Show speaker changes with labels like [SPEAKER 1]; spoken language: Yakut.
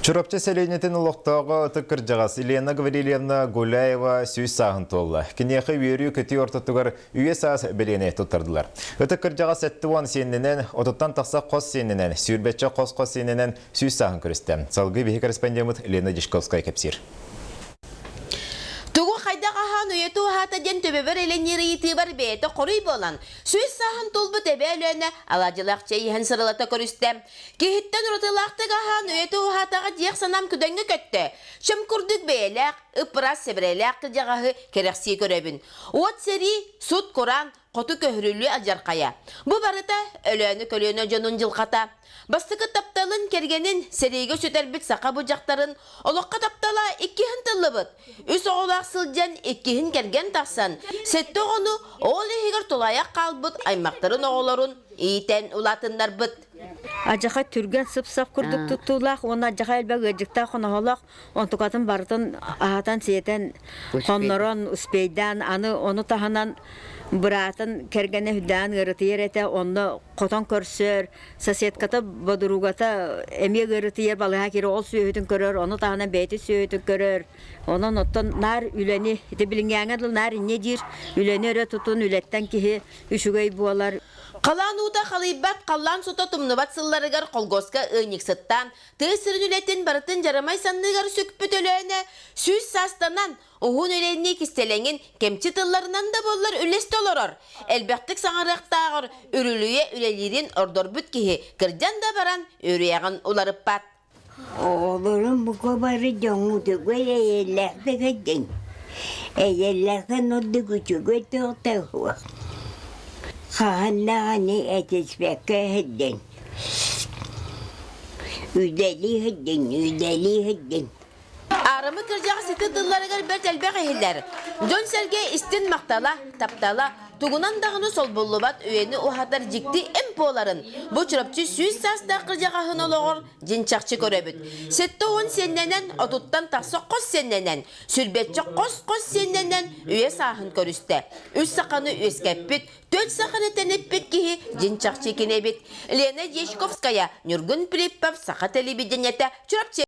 [SPEAKER 1] Чурапчы сэлиэнньэтин олохтооҕо ытык кырдьаҕас Елена Гаврильевна Гуляева сүүс сааһын туолла. Киниэхэ үөрүү-көтүү ортотугар үйэ саас бэлиэни туттардылар. Ытык кырдьаҕас 70 сиэннэнэн, отуттан тахса хос сиэннэнэн, сүүрбэччэ хос-хос сиэннэнэн сүүс сааһын көрүстэ. Салгыы биһи корреспондеммыт Лена Дьячковская кэпсиир.
[SPEAKER 2] Тугу хайдах аһаан уйата уһаата диэн төбөбөр элэҥниир ыйытыыбар бэйэтэ хоруй буолан, сүүс сааһын туолбут эбээ Өлөөнө алаадьылаах чэй иһэн сырылата көрүстэ. Киһиттэн уратылаахтык аһаан уйата уһаатаҕа диэх санаам күдэҥҥэ көттө. Чөм курдук бэйэлээх, ып-ыраас сэбэрэлээх кырдьаҕаһы кэрэхсии көрөбүн. Уот сэрии, сут-кураан, хоту көһөрүллүү алдьархайа. Бу барыта Өлөөнө көлүөнэ дьонун дьылҕата. Бастакы тапталын, кэргэнин, сэриигэ сүтэрбит саха бу дьахтарын олоххо таптала иккиһин тыллыбыт. Үс оҕолоох сылдьан иккиһин кэргэн тахсан, сэттэ оҕону, ол иһигэр тулаайах хаалбыт аймахтарын оҕолорун иитэн улаатыннарбыт.
[SPEAKER 3] Адьаха түргэн сып-сап курдук туттуулаах уонна адьаха элбэх ыалдьыттаах хоноһолоох онтукатын барытын аһатан-сиэтэн, хоннорон, успейдаан, аны ону таһынан быраатын кэргэнэ үрдээн ыарытыйар этэ, онно хотон көрсөр, соседката, бодуругата эмиэ ыарытыйар, балыһа киирэр, ол сүөһүтүн көрөр, ону таһынан бэйэтин сүөһүтүн көрөр. Онон оттон наар үлэни, ити билиҥҥээҥҥэ дылы наар инньэ диир, үлэни өрө тутун, үлэттэн киһи үчүгэй буолар.
[SPEAKER 2] Халаан уута халыйбат, халлаан сута тумнубат сылларыгар колгоска ыанньыксыттаан, Тыа сирин үлэтин барытын дьарамай санныгар сүкпүт Өлөөнө сүүс саастанан, уһун үлэни кистэлэҥин кэмчи тылларынан да буоллар үллэстэ олорор. Элбэхтик саҥарыахтааҕар үрүлүйэ үлэлиирин ордорбут киһи кырдьан да баран үөрүйэҕин уларыппат.
[SPEAKER 4] Оҕолорум бука бары дьоҥҥутугар эйэлээхтик этиҥ. Эйэлээхтэн ордук үчүгэй туохтаах суох. Хаһан даҕаны этиспэккэ иһирдиҥ. Үлэлии сылдьыҥ, үлэлии сылдьыҥ.
[SPEAKER 2] Аарымы кырдьаҕас ити тылларыгар бэрт элбэх иһиллэр. Дьон-сэргэ истин махтала, таптала, тугунан даҕаны солбуллубат үйэни уһатар дьикти эмп буоларын бу Чурапчы сүүс саастаах кырдьаҕаһын олоҕор дьин чахчы көрөбүт. 70 сиэннэнэн, отуттан тахса хос сиэннэнэн, сүрбэччэ хос-хос сиэннэнэн үйэ сааһын көрүстэ. Үс саханы үөскэппит, Төрт саханы тэниппит киһи дьин чахчы кини эбит. Лена Дьячковская, Ньургун Филиппов, Саха телевидениетэ, Чурапчы.